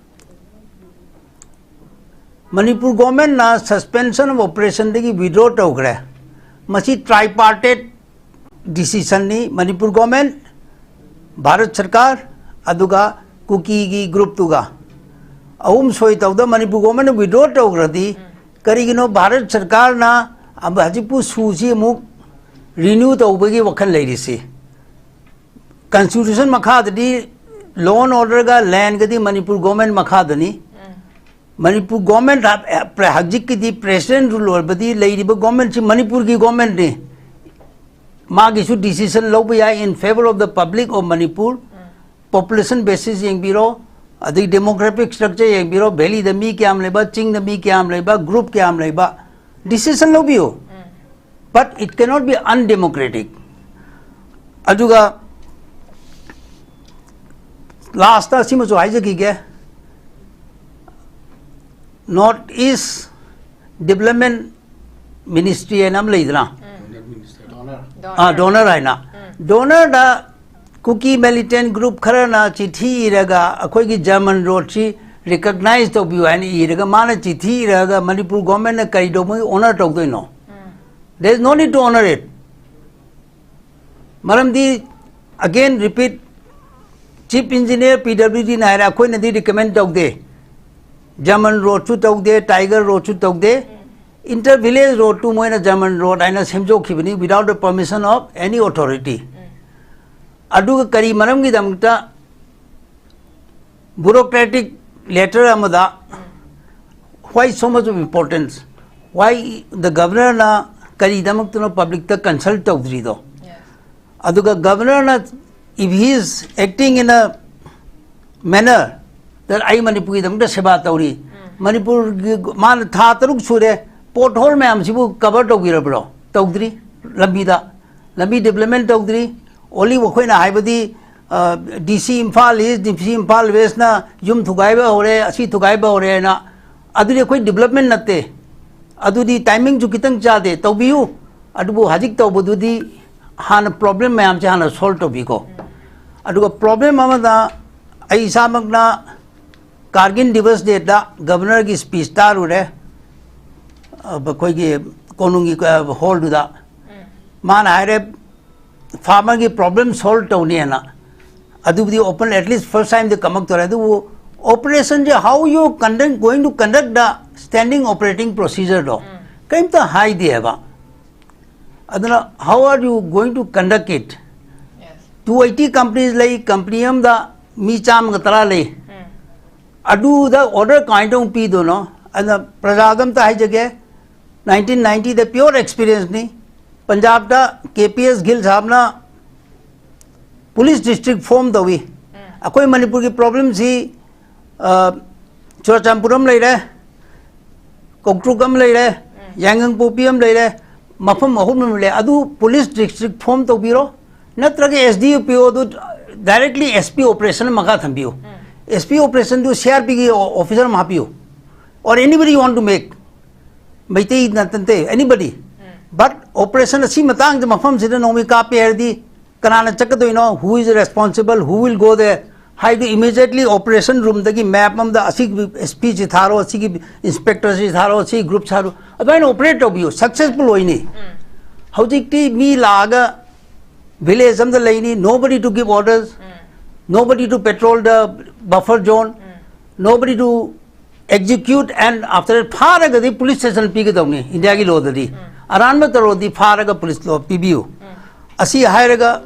ꯃꯅꯤꯄꯨꯔ governmentꯅ suspension of operationꯗꯒꯤ withdraw ꯇꯧꯈ꯭ꯔꯦ꯫ ꯃꯁꯤ tripartite decisionꯅꯤ, ꯃꯅꯤꯄꯨꯔ government, ꯚꯥꯔꯠ ꯁꯔꯀꯥꯔ, ꯑꯗꯨꯒ ꯀꯨꯀꯤꯒꯤ groupꯇꯨꯒ꯫ ꯑꯍꯨꯝ ꯁꯣꯏ ꯇꯧꯗ ꯃꯅꯤꯄꯨꯔ ꯒꯣꯔꯃꯦꯟꯅ ꯋꯤꯗ꯭ꯔꯣ ꯇꯧꯈ꯭ꯔꯗꯤ, ꯀꯔꯤꯒꯤꯅꯣ ꯚꯥꯔꯠ ꯁꯔꯀꯥꯔꯅ ꯑꯃ ꯍꯧꯖꯤꯛꯄꯨ ꯁꯨꯁꯤ ꯑꯃꯨꯛ ꯔꯤꯅ꯭ꯌꯨ ꯇꯧꯕꯒꯤ ꯋꯥꯈꯜ ꯂꯩꯔꯤꯁꯤ? ꯀꯟꯁꯇꯤꯇ꯭ꯌꯨꯁꯟ ꯃꯈꯥꯗꯗꯤ ꯂꯣ ꯑꯦꯟ ꯑꯣꯔꯗꯔꯒ ꯂꯦꯟꯒꯗꯤ ꯃꯅꯤꯄꯨꯔ ꯒꯣꯔꯃꯦꯟ ꯃꯈꯥꯗꯅꯤ꯫ ꯃꯅꯤꯄꯨꯔ ꯒꯣꯔꯃꯦꯟ ꯍ-, ꯍ-, ꯍꯧꯖꯤꯛꯀꯤꯗꯤ ꯄ꯭ꯔꯦꯁꯤꯗꯦꯟ ꯔꯨꯜ ꯑꯣꯏꯕꯗꯤ ꯂꯩꯔꯤꯕ ꯒꯣꯔꯃꯦꯟꯁꯤ ꯃꯅꯤꯄꯨꯔꯒꯤ ꯒꯣꯔꯃꯦꯟꯅꯤ꯫ ꯃꯥꯒꯤꯁꯨ ꯗꯤꯁꯤꯖꯟ ꯂꯧꯕ ꯌꯥꯏ in favour of the public of Manipur꯫ Population basis ꯌꯦꯡꯕꯤꯔꯣ, ꯑꯗꯒꯤ ꯗꯦꯃꯣꯒ꯭ꯔꯥꯐꯤꯛ ꯁ꯭ꯇ꯭ꯔꯛꯆꯔ ꯌꯦꯡꯕꯤꯔꯣ, ꯚꯦꯂꯤꯗ ꯃꯤ ꯀꯌꯥꯝ ꯂꯩꯕ, ꯆꯤꯡꯗ ꯃꯤ ꯀꯌꯥꯝ ꯂꯩꯕ, ꯒ꯭ꯔꯨꯞ ꯀꯌꯥꯝ ꯂꯩꯕ, ꯗꯤꯁꯤꯖꯟ ꯂꯧꯕꯤꯌꯨ꯫ But it cannot be undemocratic. ꯑꯗꯨꯒ ꯂꯥꯁꯇ ꯑꯁꯤꯃꯁꯨ ꯍꯥꯏꯖꯈꯤꯒꯦ, ꯅꯣꯔꯠ ꯏꯁ ꯗꯤꯕ꯭ꯂꯞꯃꯦꯟ ꯃꯤꯅꯤꯁꯇ꯭ꯔꯤ ꯍꯥꯏꯅ ꯑꯃ ꯂꯩꯗꯅ, ꯑꯥ, ꯗꯣꯅꯔ ꯍꯥꯏꯅ, ꯗꯣꯅꯔꯗ ꯀꯨꯀꯤ ꯃꯤꯂꯤꯇꯦꯟ ꯒ꯭ꯔꯨꯞ ꯈꯔꯅ ꯆꯤꯊꯤ ꯏꯔꯒ ꯑꯩꯈꯣꯏꯒꯤ ꯖꯔꯃꯟ ꯔꯣꯗꯁꯤ ꯔꯤꯀꯛꯅꯥꯏꯖ ꯇꯧꯕꯤꯌꯨ ꯍꯥꯏꯅ ꯏꯔꯒ, ꯃꯥꯅ ꯆꯤꯊꯤ ꯏꯔꯒ ꯃꯅꯤꯄꯨꯔ ꯒꯣꯔꯃꯦꯟꯅ ꯀꯔꯤꯗꯧꯕꯒꯤ ꯑꯣꯅꯔ ꯇꯧꯗꯣꯏꯅꯣ? There is no need to honor it. ꯃꯔꯝꯗꯤ, again repeat, ꯆꯤꯐ ꯏꯟꯖꯤꯅꯤꯌꯔ ꯄꯤ ꯗꯕ꯭ꯂꯤꯎ ꯗꯤꯅ ꯍꯥꯏꯔꯦ, ꯑꯩꯈꯣꯏꯅꯗꯤ ꯔꯤꯀꯃꯦꯟ ꯇꯧꯗꯦ, ꯖꯔꯃꯟ ꯔꯣꯗꯁꯨ ꯇꯧꯗꯦ, ꯇꯥꯏꯒꯔ ꯔꯣꯗꯁꯨ ꯇꯧꯗꯦ, ꯏꯟꯇꯔ ꯚꯤꯂꯦꯖ ꯔꯣꯗꯇꯨ ꯃꯣꯏꯅ ꯖꯔꯃꯟ ꯔꯣꯗ ꯍꯥꯏꯅ ꯁꯦꯝꯗꯣꯛꯈꯤꯕꯅꯤ without the permission of any authority. ꯑꯗꯨꯒ ꯀꯔꯤ ꯃꯔꯝꯒꯤꯗꯃꯛꯇ ꯕ꯭ꯌꯨꯔꯣꯀ꯭ꯔꯦꯇꯤꯛ ꯂꯦꯇꯔ ꯑꯃꯗ why so much of importance? Why the ꯒꯕꯔꯅꯔꯅ ꯀꯔꯤꯗꯃꯛꯇꯅꯣ ꯄꯕ꯭ꯂꯤꯛꯇ consult ꯇꯧꯗ꯭ꯔꯤꯗꯣ? ꯑꯗꯨꯒ ꯒꯕꯔꯅꯔꯅ, if he is acting in a manner that ꯑꯩ ꯃꯅꯤꯄꯨꯔꯒꯤꯗꯃꯛꯇ ꯁꯦꯕꯥ ꯇꯧꯔꯤ, ꯃꯅꯤꯄꯨꯔꯒꯤ ꯃꯥꯅ ꯊꯥ ꯇꯔꯨꯛ ꯁꯨꯔꯦ, ꯄꯣꯠ ꯍꯣꯜ ꯃꯌꯥꯝꯁꯤꯕꯨ ꯀꯚꯔ ꯇꯧꯕꯤꯔꯕ꯭ꯔꯣ? ꯇꯧꯗ꯭ꯔꯤ꯫ ꯂꯝꯕꯤꯗ, ꯂꯝꯕꯤ ꯗꯤꯕ꯭ꯂꯞꯃꯦꯟ ꯇꯧꯗ꯭ꯔꯤ꯫ ꯑꯣꯟꯂꯤ ꯑꯩꯈꯣꯏꯅ ꯍꯥꯏꯕꯗꯤ, ꯗꯤ ꯁꯤ ꯏꯝꯐꯥꯜ ꯏꯁ, ꯗꯤ ꯁꯤ ꯏꯝꯐꯥꯜ ꯋꯦꯁꯅ ꯌꯨꯝ ꯊꯨꯒꯥꯏꯕ ꯍꯧꯔꯦ, ꯑꯁꯤ ꯊꯨꯒꯥꯏꯕ ꯍꯧꯔꯦ ꯍꯥꯏꯅ, ꯑꯗꯨꯗꯤ ꯑꯩꯈꯣꯏ ꯗꯤꯕ꯭ꯂꯞꯃꯦꯟ ꯅꯠꯇꯦ꯫ ꯑꯗꯨꯗꯤ ꯇꯥꯏꯃꯤꯡꯁꯨ ꯈꯤꯇꯪ ꯆꯥꯗꯦ꯫ ꯇꯧꯕꯤꯌꯨ, ꯑꯗꯨꯕꯨ ꯍꯧꯖꯤꯛ ꯇꯧꯕꯗꯨꯗꯤ ꯍꯥꯟꯅ ꯄ꯭ꯔꯣꯕ꯭ꯂꯦꯝ ꯃꯌꯥꯝꯁꯦ ꯍꯥꯟꯅ ꯁꯣꯜꯕ ꯇꯧꯕꯤꯀꯣ꯫ ꯑꯗꯨꯒ ꯄ꯭ꯔꯣꯕ꯭ꯂꯦꯝ ꯑꯃꯗ, ꯑꯩ ꯏꯁꯥꯃꯛꯅ ꯀꯥꯔꯒꯤꯜ ꯗꯤꯕꯁ ꯗꯦꯗ ꯒꯕꯔꯅꯔꯒꯤ ꯁ꯭ꯄꯤꯆ ꯇꯥꯔꯨꯔꯦ, ꯑ, ꯑꯩꯈꯣꯏꯒꯤ ꯀꯣꯅꯨꯡꯒꯤ, ꯑ, ꯍꯣꯜꯗꯨꯗ꯫ ꯃꯥꯅ ꯍꯥꯏꯔꯦ, ꯐꯥꯔꯃꯔꯒꯤ ꯄ꯭ꯔꯣꯕ꯭ꯂꯦꯝ ꯁꯣꯜꯕ ꯇꯧꯅꯤꯅ꯫ ꯑꯗꯨꯕꯨꯗꯤ open, at least first time ꯗ ꯀꯝꯃꯛꯇꯧꯔꯦ꯫ ꯑꯗꯨꯕꯨ Operation say, how you conduct, going to conduct the standing operating procedure ꯗꯣ ꯀꯔꯤꯝꯇ ꯍꯥꯏꯗꯦꯕ꯫ ꯑꯗꯨꯅ how are you going to conduct it? Two eighty companies ꯂꯩ, company ꯑꯃꯗ ꯃꯤ ꯆꯥꯝꯃꯒ ꯇꯔꯥ ꯂꯩ꯫ ꯑꯗꯨꯗ order ꯀꯃꯥꯏꯅ ꯇꯧꯅ ꯄꯤꯗꯣꯏꯅꯣ? ꯑꯗꯨꯅ ꯄ꯭ꯔꯖꯥꯗ ꯑꯝꯇ ꯍꯥꯏꯖꯒꯦ, nineteen ninety ꯗ pure experience ꯅꯤ꯫ ꯄꯟꯖꯥꯕꯇ K P S ꯒꯤꯜ ꯁꯥꯍꯕꯅ police district form ꯇꯧꯏ꯫ ꯑꯩꯈꯣꯏ ꯃꯅꯤꯄꯨꯔꯒꯤ problem ꯁꯤ, ꯑ, ꯆꯨꯔꯆꯥꯟꯄꯨꯔ ꯑꯃ ꯂꯩꯔꯦ, ꯀꯧꯇ꯭ꯔꯨꯛ ꯑꯃ ꯂꯩꯔꯦ, ꯌꯥꯏꯉꯪꯄꯣꯛꯄꯤ ꯑꯃ ꯂꯩꯔꯦ, ꯃꯐꯝ ꯑꯍꯨꯝ ꯑꯃ ꯂꯩ꯫ ꯑꯗꯨ police district form ꯇꯧꯕꯤꯔꯣ, ꯅꯠꯇ꯭ꯔꯒ S D P O ꯗꯨ directly S P operation ꯃꯈꯥ ꯊꯝꯕꯤꯌꯨ꯫ S P operation ꯗꯨ C R P ꯒꯤ officer ꯑꯃ ꯍꯥꯞꯄꯤꯌꯨ, or anybody you want to make, Meitei ꯅꯠꯇꯦ, anybody꯫ But operation ꯑꯁꯤ ꯃꯇꯥꯡꯗ ꯃꯐꯝꯁꯤꯗ ꯅꯣꯡꯃꯩ ꯀꯥꯞꯄꯦ ꯍꯥꯏꯔꯗꯤ ꯀꯅꯥꯅ ꯆꯠꯀꯗꯣꯏꯅꯣ? Who is responsible? Who will go there? ꯍꯥꯏꯗꯤ immediately operation room ꯗꯒꯤ map ꯑꯃꯗ ꯑꯁꯤꯒꯤ S P ꯁꯤ ꯊꯥꯔꯣ, ꯑꯁꯤꯒꯤ inspector ꯁꯤ ꯊꯥꯔꯣ, ꯑꯁꯤ group ꯊꯥꯔꯣ, ꯑꯗꯨꯃꯥꯏꯅ operate ꯇꯧꯕꯤꯌꯨ, successful ꯑꯣꯏꯅꯤ꯫ ꯍꯧꯖꯤꯛꯇꯤ ꯃꯤ ꯂꯥꯛꯑꯒ village ꯑꯃꯗ ꯂꯩꯅꯤ, nobody to give orders, nobody to patrol the buffer zone, nobody to execute and after that ꯐꯥꯔꯒꯗꯤ police station ꯄꯤꯒꯗꯧꯅꯤ ꯏꯟꯗꯤꯌꯥꯒꯤ law ꯗꯗꯤ꯫ ꯑꯔꯥꯟꯕ ꯇꯧꯔꯗꯤ ꯐꯥꯔꯒ police law ꯄꯤꯕꯤꯌꯨ꯫ ꯑꯁꯤ ꯍꯥꯏꯔꯒ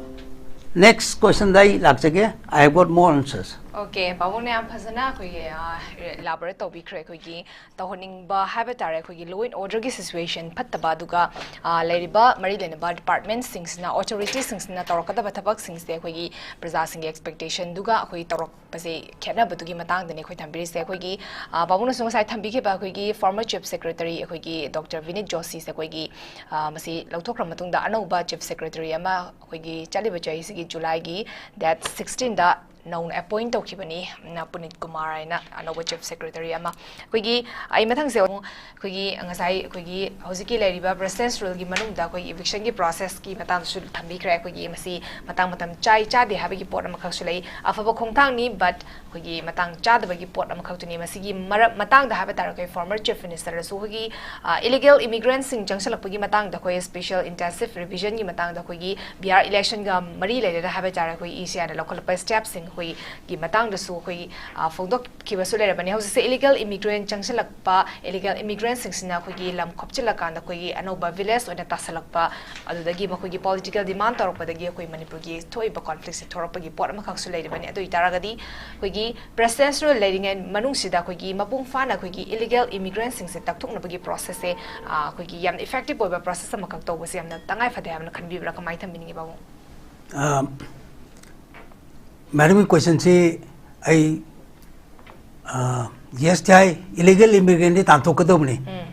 next question ꯗ ꯑꯩ ꯂꯥꯛꯆꯒꯦ꯫ I have got more answers. Okay, ꯄꯥꯕꯨꯡꯅ ꯌꯥꯝ ꯐꯖꯅ ꯑꯩꯈꯣꯏꯒꯤ, ꯑ, elaborate ꯇꯧꯕꯤꯈ꯭ꯔꯦ꯫ ꯑꯩꯈꯣꯏꯒꯤ ꯇꯧꯍꯟꯅꯤꯡꯕ ꯍꯥꯏꯕ ꯇꯥꯔꯦ, ꯑꯩꯈꯣꯏꯒꯤ law and order ꯒꯤ situation ꯐꯠꯇꯕ, ꯑꯗꯨꯒ, ꯑ, ꯂꯩꯔꯤꯕ ꯃꯔꯤ ꯂꯩꯅꯕ department ꯁꯤꯡꯁꯤꯅ, authority ꯁꯤꯡꯁꯤꯅ ꯇꯧꯔꯛꯀꯗꯕ ꯊꯕꯛꯁꯤꯡꯁꯦ ꯑꯩꯈꯣꯏꯒꯤ ꯄ꯭ꯔꯖꯥꯁꯤꯡꯒꯤ expectation ꯗꯨꯒ ꯑꯩꯈꯣꯏ ꯇꯧꯔꯛꯄꯁꯦ ꯈꯦꯠꯅꯕꯗꯨꯒꯤ ꯃꯇꯥꯡꯗꯅꯦ ꯑꯩꯈꯣꯏ ꯊꯝꯕꯤꯔꯤꯁꯦ꯫ ꯑꯩꯈꯣꯏꯒꯤ, ꯑ, ꯄꯥꯕꯨꯡꯅꯁꯨ ꯉꯁꯥꯏ ꯊꯝꯕꯤꯈꯤꯕ ꯑꯩꯈꯣꯏꯒꯤ former chief secretary ꯑꯩꯈꯣꯏꯒꯤ Doctor ꯕꯤꯅꯤꯠ ꯖꯣꯁꯤꯁꯦ ꯑꯩꯈꯣꯏꯒꯤ, ꯑ, ꯃꯁꯤ ꯂꯧꯊꯣꯛꯈ꯭ꯔ ꯃꯇꯨꯡꯗ ꯑꯅꯧꯕ chief secretary ꯑꯃ ꯑꯩꯈꯣꯏꯒꯤ ꯆꯠꯂꯤꯕ ꯆꯍꯤꯁꯤꯒꯤ July ꯒꯤ date sixteen ꯗ ꯅꯧꯅ appoint ꯇꯧꯈꯤꯕꯅꯤ, ꯅ ꯄꯨꯅꯤꯠ ꯀꯨꯃꯥꯔ ꯍꯥꯏꯅ ꯑꯅꯧꯕ chief secretary ꯑꯃ꯫ ꯑꯩꯈꯣꯏꯒꯤ, ꯑꯩ ꯃꯊꯪꯁꯦ ꯑꯃꯨꯛ ꯑꯩꯈꯣꯏꯒꯤ ꯉꯁꯥꯏ ꯑꯩꯈꯣꯏꯒꯤ ꯍꯧꯖꯤꯛꯀꯤ ꯂꯩꯔꯤꯕ president's rule ꯒꯤ ꯃꯅꯨꯡꯗ ꯑꯩꯈꯣꯏꯒꯤ eviction ꯒꯤ process ꯀꯤ ꯃꯇꯥꯡꯗꯁꯨ ꯊꯝꯕꯤꯈ꯭ꯔꯦ꯫ ꯑꯩꯈꯣꯏꯒꯤ ꯃꯁꯤ ꯃꯇꯥꯡ ꯃꯇꯝ ꯆꯥꯏ ꯆꯥꯗꯦ ꯍꯥꯏꯕꯒꯤ ꯄꯣꯠ ꯑꯃꯈꯛꯁꯨ ꯂꯩ꯫ ꯑꯐꯕ ꯈꯣꯡꯊꯥꯡꯅꯤ, but ꯑꯩꯈꯣꯏꯒꯤ ꯃꯇꯥꯡ ꯆꯥꯗꯕꯒꯤ ꯄꯣꯠ ꯑꯃꯈꯛꯇꯨꯅꯤ꯫ ꯃꯁꯤꯒꯤ ꯃꯔꯝ, ꯃꯇꯥꯡꯗ ꯍꯥꯏꯕ ꯇꯥꯔꯒꯗꯤ former chief minister ꯅꯁꯨ ꯑꯩꯈꯣꯏꯒꯤ, ꯑ, illegal immigrant ꯁꯤꯡ ꯆꯪꯁꯤꯜꯂꯛꯄꯒꯤ ꯃꯇꯥꯡꯗ ꯑꯩꯈꯣꯏ special intensive revision ꯒꯤ ꯃꯇꯥꯡꯗ ꯑꯩꯈꯣꯏꯒꯤ ꯕꯤꯍꯥꯔ election ꯒ ꯃꯔꯤ ꯂꯩꯅꯅ ꯍꯥꯏꯕ ꯇꯥꯔꯦ, ꯑꯩꯈꯣꯏ E C I ꯅ ꯂꯧꯈꯠꯂꯛꯄ step ꯁꯤꯡ ꯑꯩꯈꯣꯏꯒꯤ ꯃꯇꯥꯡꯗꯁꯨ ꯑꯩꯈꯣꯏꯒꯤ, ꯑ, ꯐꯣꯡꯗꯣꯛꯈꯤꯕꯁꯨ ꯂꯩꯔꯕꯅꯤ꯫ ꯍꯧꯖꯤꯛꯁꯦ illegal immigrant ꯆꯪꯁꯤꯜꯂꯛꯄ, illegal immigrant ꯁꯤꯡꯁꯤꯅ ꯑꯩꯈꯣꯏꯒꯤ ꯂꯝ ꯈꯣꯞꯆꯤꯜꯂꯀꯥꯟꯗ ꯑꯩꯈꯣꯏꯒꯤ ꯑꯅꯧꯕ village ꯑꯣꯏꯅ ꯇꯥꯁꯜꯂꯛꯄ, ꯑꯗꯨꯗꯒꯤ ꯃꯈꯣꯏꯒꯤ political demand ꯇꯧꯔꯛꯄꯗꯒꯤ ꯑꯩꯈꯣꯏ ꯃꯅꯤꯄꯨꯔꯒꯤ ꯊꯣꯛꯏꯕ conflict ꯁꯦ ꯊꯣꯔꯛꯄꯒꯤ ꯄꯣꯠ ꯑꯃꯈꯛꯁꯨ ꯂꯩꯔꯤꯕꯅꯤ꯫ ꯑꯗꯨ ꯑꯣꯏꯇꯥꯔꯒꯗꯤ ꯑꯩꯈꯣꯏꯒꯤ process ꯔꯨ ꯂꯩꯔꯤꯉꯩ ꯃꯅꯨꯡꯁꯤꯗ ꯑꯩꯈꯣꯏꯒꯤ ꯃꯄꯨꯡ ꯐꯥꯅ ꯑꯩꯈꯣꯏꯒꯤ illegal immigrant ꯁꯤꯡꯁꯦ ꯇꯛꯊꯣꯛꯅꯕꯒꯤ process ꯁꯦ, ꯑ, ꯑꯩꯈꯣꯏꯒꯤ ꯌꯥꯝꯅ effective ꯑꯣꯏꯕ process ꯑꯃꯈꯛ ꯇꯧꯕꯁꯦ ꯌꯥꯝꯅ ꯇꯉꯥꯏ ꯐꯗꯦ ꯍꯥꯏꯕꯅ ꯈꯟꯕꯤꯕ꯭ꯔꯥ? ꯀꯃꯥꯏꯅ ꯊꯝꯕꯤꯅꯤꯡꯉꯤ, ꯄꯥꯕꯨꯡ? ꯑ, madam ꯒꯤ question ꯁꯤ ꯑꯩ, ꯑ, yes ꯇꯤ ꯍꯥꯏ, illegal immigrant ꯗꯤ ꯇꯥꯟꯊꯣꯛꯀꯗꯧꯕꯅꯤ꯫ ꯎꯝ꯫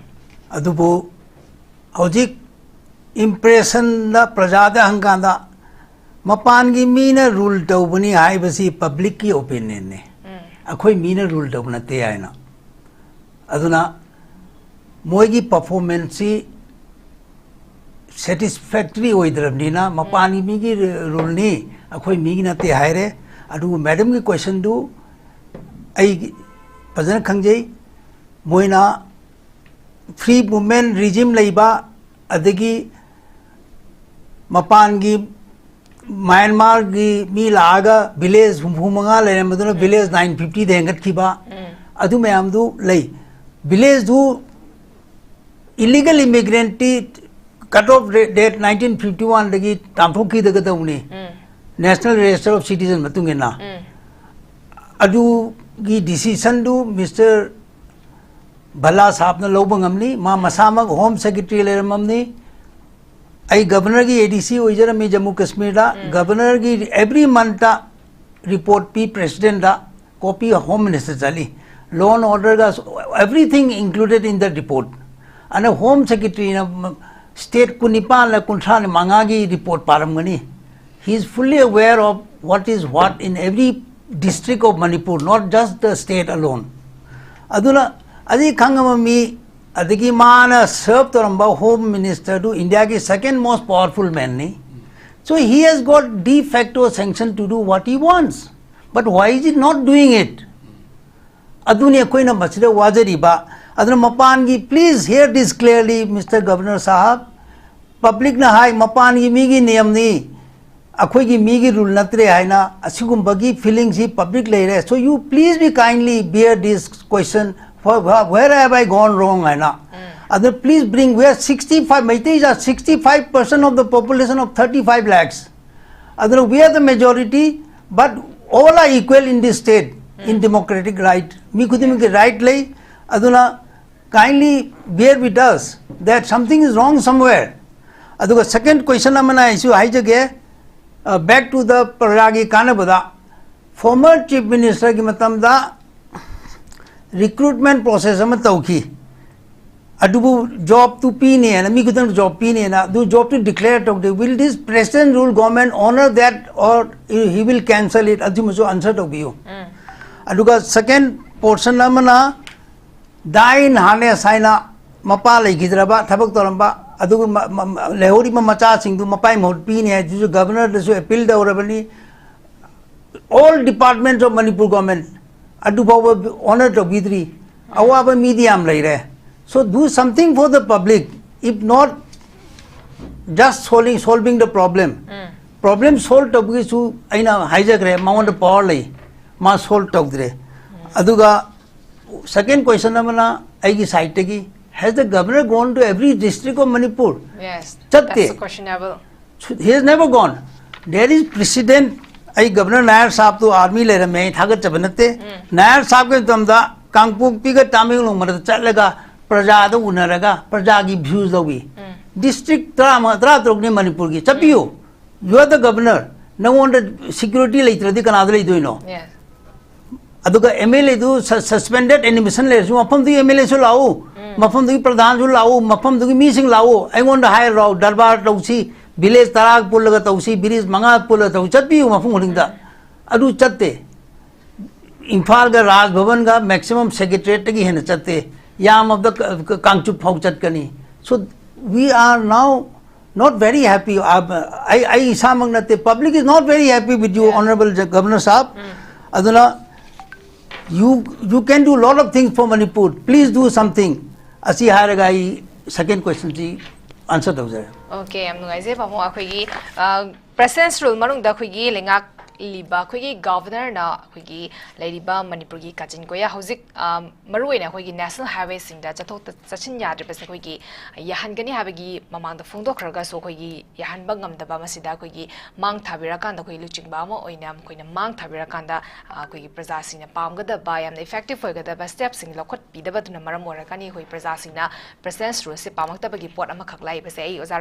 ꯑꯗꯨꯕꯨ ꯍꯧꯖꯤꯛ impression ꯗ ꯄ꯭ꯔꯖꯥꯗ ꯍꯪꯀꯥꯟꯗ ꯃꯄꯥꯟꯒꯤ ꯃꯤꯅ rule ꯇꯧꯕꯅꯤ ꯍꯥꯏꯕꯁꯤ public ꯀꯤ opinion ꯅꯤ꯫ ꯎꯝ꯫ ꯑꯩꯈꯣꯏ ꯃꯤꯅ rule ꯇꯧꯕ ꯅꯠꯇꯦ ꯍꯥꯏꯅ꯫ ꯑꯗꯨꯅ ꯃꯣꯏꯒꯤ performance ꯁꯤ satisfactory ꯑꯣꯏꯗ꯭ꯔꯕꯅꯤꯅ ꯃꯄꯥꯟꯒꯤ ꯃꯤꯒꯤ rule ꯅꯤ, ꯑꯩꯈꯣꯏ ꯃꯤꯒꯤ ꯅꯠꯇꯦ ꯍꯥꯏꯔꯦ꯫ ꯑꯗꯨꯕꯨ madam ꯒꯤ question ꯗꯨ ꯑꯩ ꯐꯖꯅ ꯈꯪꯖꯩ꯫ ꯃꯣꯏꯅ free movement regime ꯂꯩꯕ, ꯑꯗꯒꯤ ꯃꯄꯥꯟꯒꯤ ꯃ꯭ꯌꯥꯟꯃꯥꯔꯒꯤ ꯃꯤ ꯂꯥꯛꯑꯒ village ꯍꯨꯝꯐꯨ ꯃꯉꯥ ꯂꯩꯔꯝꯕꯗꯨꯅ village nine fifty ꯗ ꯍꯦꯟꯒꯠꯈꯤꯕ, ꯎꯝ꯫ ꯑꯗꯨ ꯃꯌꯥꯝꯗꯨ ꯂꯩ꯫ Village ꯗꯨ illegal immigrant T cut off date nineteen fifty one ꯗꯒꯤ ꯇꯥꯟꯊꯣꯛꯈꯤꯗꯒꯗꯧꯕꯅꯤ, ꯎꯝ꯫ National Register of Citizen ꯃꯇꯨꯡ ꯏꯟꯅ꯫ ꯎꯝ꯫ ꯑꯗꯨꯒꯤ decision ꯗꯨ Mister ꯚꯜꯂꯥ ꯁꯥꯍꯕꯅ ꯂꯧꯕ ꯉꯝꯅꯤ꯫ ꯃꯥ ꯃꯁꯥꯃꯛ Home Secretary ꯂꯩꯔꯝꯃꯝꯅꯤ꯫ ꯑꯩ Governor ꯒꯤ A D C ꯑꯣꯏꯖꯔꯝꯃꯤ Jammu ꯀꯁꯃꯤꯔꯗ꯫ Um. Governor ꯒꯤ every month ꯇ report ꯄꯤ President ꯇ, copy Home Minister ꯆꯠꯂꯤ꯫ Law and order ꯒ, everything included in the report꯫ ꯑꯗꯨꯅ Home Secretary ꯅ state ꯀꯨꯟꯅꯤꯄꯥꯟꯂ ꯀꯨꯟꯊ꯭ꯔꯥ ꯃꯉꯥꯒꯤ report ꯄꯥꯔꯝꯒꯅꯤ꯫ He is fully aware of what is what in every district of Manipur, not just the state alone. ꯑꯗꯨꯅ ꯑꯗꯨꯒꯤ ꯈꯪꯉꯕ ꯃꯤ, ꯑꯗꯒꯤ ꯃꯥꯅ serve ꯇꯧꯔꯝꯕ Home Minister ꯗꯨ India ꯒꯤ second most powerful man ꯅꯤ꯫ So he has got de facto sanction to do what he wants. But why is he not doing it? ꯑꯗꯨꯅꯤ ꯑꯩꯈꯣꯏꯅ ꯃꯁꯤꯗ ꯋꯥꯖꯔꯤꯕ꯫ ꯑꯗꯨꯅ ꯃꯄꯥꯟꯒꯤ, please hear this clearly, Mister Governor ꯁꯥꯍꯕ꯫ Public ꯅ ꯍꯥꯏ, ꯃꯄꯥꯟꯒꯤ ꯃꯤꯒꯤ ꯅꯤꯌꯝꯅꯤ꯫ ꯑꯩꯈꯣꯏꯒꯤ ꯃꯤꯒꯤ ꯔꯨꯜ ꯅꯠꯇ꯭ꯔꯦ ꯍꯥꯏꯅ ꯑꯁꯤꯒꯨꯝꯕꯒꯤ ꯐꯤꯂꯤꯡꯁꯤ ꯄꯕ꯭ꯂꯤꯛ ꯂꯩꯔꯦ꯫ So you please be kindly bear this question for where have I gone wrong ꯍꯥꯏꯅ꯫ ꯑꯗꯨ please bring, we are sixty five, Meiteis are sixty five percent of the population of thirty five lakhs. ꯑꯗꯨꯅ we are the majority, but all are equal in this state, in democratic right. ꯃꯤ ꯈꯨꯗꯤꯡꯃꯛꯀꯤ right ꯂꯩ꯫ ꯑꯗꯨꯅ kindly bear with us that something is wrong somewhere. ꯑꯗꯨꯒ ꯁꯦꯀꯦꯟ ꯀꯣꯏꯁꯟ ꯑꯃꯅ ꯑꯩꯁꯨ ꯍꯥꯏꯖꯒꯦ, back to the ꯄ꯭ꯔꯖꯥꯒꯤ ꯀꯥꯟꯅꯕꯗ, ꯐꯣꯔꯃꯔ ꯆꯤꯐ ꯃꯤꯅꯤꯁꯇꯔꯒꯤ ꯃꯇꯝꯗ ꯔꯤꯀ꯭ꯔꯨꯠꯃꯦꯟ ꯄ꯭ꯔꯣꯁꯦꯁ ꯑꯃ ꯇꯧꯈꯤ꯫ ꯑꯗꯨꯕꯨ ꯖꯣꯕꯇꯨ ꯄꯤꯅꯦꯅ, ꯃꯤ ꯈꯨꯗꯤꯡꯃꯛ ꯖꯣꯕ ꯄꯤꯅꯦꯅ, ꯑꯗꯨ ꯖꯣꯕꯇꯨ ꯗꯤꯀ꯭ꯂꯦꯌꯔ ꯇꯧꯗꯦ꯫ Will this present rule government honor that or he will cancel it? ꯑꯗꯨꯃꯁꯨ ꯑꯟꯁꯔ ꯇꯧꯕꯤꯌꯨ꯫ ꯑꯗꯨꯒ ꯁꯦꯀꯦꯟ ꯄꯣꯔꯁꯟ ꯑꯃꯅ ꯗꯥꯏꯟ ꯍꯥꯔꯅꯦꯁ ꯍꯥꯏꯅ ꯃꯄꯥ ꯂꯩꯈꯤꯗ꯭ꯔꯕ, ꯊꯕꯛ ꯇꯧꯔꯝꯕ, ꯑꯗꯨꯒ ꯃ- ꯃ- ꯃ- ꯂꯩꯍꯧꯔꯤꯕ ꯃꯆꯥꯁꯤꯡꯗꯨ ꯃꯄꯥꯏ ꯃꯍꯨꯠ ꯄꯤꯅꯤ ꯍꯥꯏꯗꯨꯁꯨ ꯒꯕꯔꯅꯔꯗꯁꯨ appeal ꯇꯧꯔꯕꯅꯤ꯫ All departments of Manipur government ꯑꯗꯨ ꯐꯥꯎꯕ ꯑꯣꯅꯔ ꯇꯧꯕꯤꯗ꯭ꯔꯤ꯫ ꯑꯋꯥꯕ ꯃꯤꯗꯤ ꯌꯥꯝ ꯂꯩꯔꯦ꯫ So do something for the public, if not just solving solving the problem. Problem solve ꯇꯧꯕꯒꯤꯁꯨ ꯑꯩꯅ ꯍꯥꯏꯖꯈ꯭ꯔꯦ, ꯃꯉꯣꯟꯗ ꯄꯋꯥꯔ ꯂꯩ, ꯃꯥ ꯁꯣꯜꯕ ꯇꯧꯗ꯭ꯔꯦ꯫ ꯑꯗꯨꯒ ꯁꯦꯀꯦꯟ ꯀꯣꯏꯁꯟ ꯑꯃꯅ ꯑꯩꯒꯤ ꯁꯥꯏꯠꯇꯒꯤ, has the governor gone to every district of Manipur? Yes, ꯆꯠꯇꯦ꯫ That's questionable. He has never gone. There is precedent. ꯑꯩ ꯒꯕꯔꯅꯔ ꯅꯥꯌꯔ ꯁꯥꯍꯕꯇꯨ ꯑꯥꯔꯃꯤ ꯂꯩꯔꯝꯃꯦ, ꯑꯩ ꯊꯥꯒꯠꯆꯕ ꯅꯠꯇꯦ꯫ ꯅꯥꯌꯔ ꯁꯥꯍꯕꯀꯤ ꯃꯇꯝꯗ ꯀꯥꯡꯄꯣꯛꯄꯤꯒ ꯇꯥꯃꯦꯡꯂꯣꯡ ꯃꯔꯛꯇ ꯆꯠꯂꯒ ꯄ꯭ꯔꯖꯥꯗ ꯎꯅꯔꯒ ꯄ꯭ꯔꯖꯥꯒꯤ ꯚ꯭ꯌꯨꯁ ꯂꯧꯏ꯫ ꯗꯤꯁꯇ꯭ꯔꯤꯛ ꯇꯔꯥꯃꯉꯥ ꯇꯔꯥꯇꯔꯨꯛꯅꯤ ꯃꯅꯤꯄꯨꯔꯒꯤ, ꯆꯠꯄꯤꯌꯨ꯫ You are the governor. ꯅꯉꯣꯟꯗ ꯁꯤꯀ꯭ꯌꯨꯔꯤꯇꯤ ꯂꯩꯇ꯭ꯔꯗꯤ ꯀꯅꯥꯗ ꯂꯩꯗꯣꯏꯅꯣ? Yes. ꯑꯗꯨꯒ ꯑꯦꯝ ꯑꯦꯜ ꯑꯦꯗꯨ ꯁꯁꯄꯦꯟꯗꯦꯠ ꯑꯦꯅꯤꯃꯦꯁꯟ ꯂꯩꯔꯁꯨ ꯃꯐꯝꯗꯨꯒꯤ ꯑꯦꯝ ꯑꯦꯜ ꯑꯦꯁꯨ ꯂꯥꯛꯎ, ꯃꯐꯝꯗꯨꯒꯤ ꯄ꯭ꯔꯙꯥꯟꯁꯨ ꯂꯥꯛꯎ, ꯃꯐꯝꯗꯨꯒꯤ ꯃꯤꯁꯤꯡ ꯂꯥꯛꯎ, ꯑꯩꯉꯣꯟꯗ ꯍꯥꯏꯔꯣ, ꯗꯔꯕꯥꯔ ꯇꯧꯁꯤ, ꯚꯤꯂꯦꯖ ꯇꯔꯥ ꯄꯨꯜꯂꯒ ꯇꯧꯁꯤ, ꯚꯤꯂꯦꯖ ꯃꯉꯥ ꯄꯨꯜꯂꯒ ꯇꯧꯁꯤ, ꯆꯠꯄꯤꯌꯨ ꯃꯐꯝ ꯈꯨꯗꯤꯡꯗ꯫ ꯑꯗꯨ ꯆꯠꯇꯦ꯫ ꯏꯝꯐꯥꯜꯒ ꯔꯥꯖ ꯚꯕꯟꯒ ꯃꯦꯛꯁꯤꯃꯝ ꯁꯦꯀ꯭ꯔꯦꯇꯔꯤꯌꯦꯠꯇꯒꯤ ꯍꯦꯟꯅ ꯆꯠꯇꯦ꯫ ꯌꯥꯝꯃꯕꯗ ꯀ- ꯀ- ꯀꯥꯡꯆꯨꯞ ꯐꯥꯎ ꯆꯠꯀꯅꯤ꯫ So we are now not very happy. ꯑ, ꯑꯩ ꯑꯩ ꯏꯁꯥꯃꯛ ꯅꯠꯇꯦ, public is not very happy with you, Honorable Governor Sahab. ꯑꯗꯨꯅ you you can do lot of things for Manipur. Please do something. ꯑꯁꯤ ꯍꯥꯏꯔꯒ ꯑꯩ ꯁꯦꯀꯦꯟ ꯀꯣꯏꯁꯟꯁꯤ ꯑꯟꯁꯔ ꯇꯧꯖꯔꯦ꯫ ꯑꯣꯀꯦ, ꯌꯥꯝ ꯅꯨꯡꯉꯥꯏꯖꯩ ꯄꯥꯕꯨꯡ꯫ ꯑꯩꯈꯣꯏꯒꯤ ꯄ꯭ꯔꯦꯁꯤꯗꯦꯟꯁ ꯔꯨꯜ ꯃꯅꯨꯡꯗ ꯑꯩꯈꯣꯏꯒꯤ ꯂꯩꯉꯥꯛꯂꯤꯕ ꯑꯩꯈꯣꯏꯒꯤ ꯒꯚꯔꯅꯔꯅ ꯑꯩꯈꯣꯏꯒꯤ ꯂꯩꯔꯤꯕ ꯃꯅꯤꯄꯨꯔꯒꯤ ꯀꯥꯆꯤꯟ ꯀꯣꯌꯥ ꯍꯧꯖꯤꯛ ꯑ, ꯃꯔꯨꯑꯣꯏꯅ ꯑꯩꯈꯣꯏꯒꯤ ꯅꯦꯁꯅꯦꯜ ꯍꯥꯏꯋꯦꯁꯤꯡꯗ ꯆꯠꯊꯣꯛ ꯆꯠꯁꯤꯟ ꯌꯥꯗ꯭ꯔꯤꯕꯁꯦ ꯑꯩꯈꯣꯏꯒꯤ ꯌꯥꯍꯟꯒꯅꯤ ꯍꯥꯏꯕꯒꯤ ꯃꯃꯥꯡꯗ ꯐꯣꯡꯗꯣꯛꯈ꯭ꯔꯒꯁꯨ ꯑꯩꯈꯣꯏꯒꯤ ꯌꯥꯍꯟꯕ ꯉꯝꯗꯕ, ꯃꯁꯤꯗ ꯑꯩꯈꯣꯏꯒꯤ ꯃꯥꯡ ꯊꯥꯕꯤꯔꯀꯥꯟꯗ ꯑꯩꯈꯣꯏꯒꯤ ꯂꯨꯆꯤꯡꯕ ꯑꯃ ꯑꯣꯏꯅ ꯃꯈꯣꯏꯅ ꯃꯥꯡ ꯊꯥꯕꯤꯔꯀꯥꯟꯗ ꯑ, ꯑꯩꯈꯣꯏꯒꯤ ꯄ꯭ꯔꯖꯥꯁꯤꯡꯅ ꯄꯥꯝꯒꯗꯕ ꯌꯥꯝꯅ ꯏꯐꯦꯛꯇꯤꯚ ꯑꯣꯏꯒꯗꯕ ꯁ꯭ꯇꯦꯞꯁꯤꯡ ꯂꯧꯈꯠꯄꯤꯗꯕꯗꯨꯅ ꯃꯔꯝ ꯑꯣꯏꯔꯒꯅꯤ ꯑꯩꯈꯣꯏ ꯄ꯭ꯔꯖꯥꯁꯤꯡꯅ ꯄ꯭ꯔꯦꯁꯤꯗꯦꯟꯁ ꯔꯨꯜꯁꯦ ꯄꯥꯝꯃꯛꯇꯕꯒꯤ ꯄꯣꯠ ꯑꯃꯈꯛ ꯂꯥꯛꯏꯕꯁꯦ꯫ ꯑꯩ ꯑꯣꯖꯥ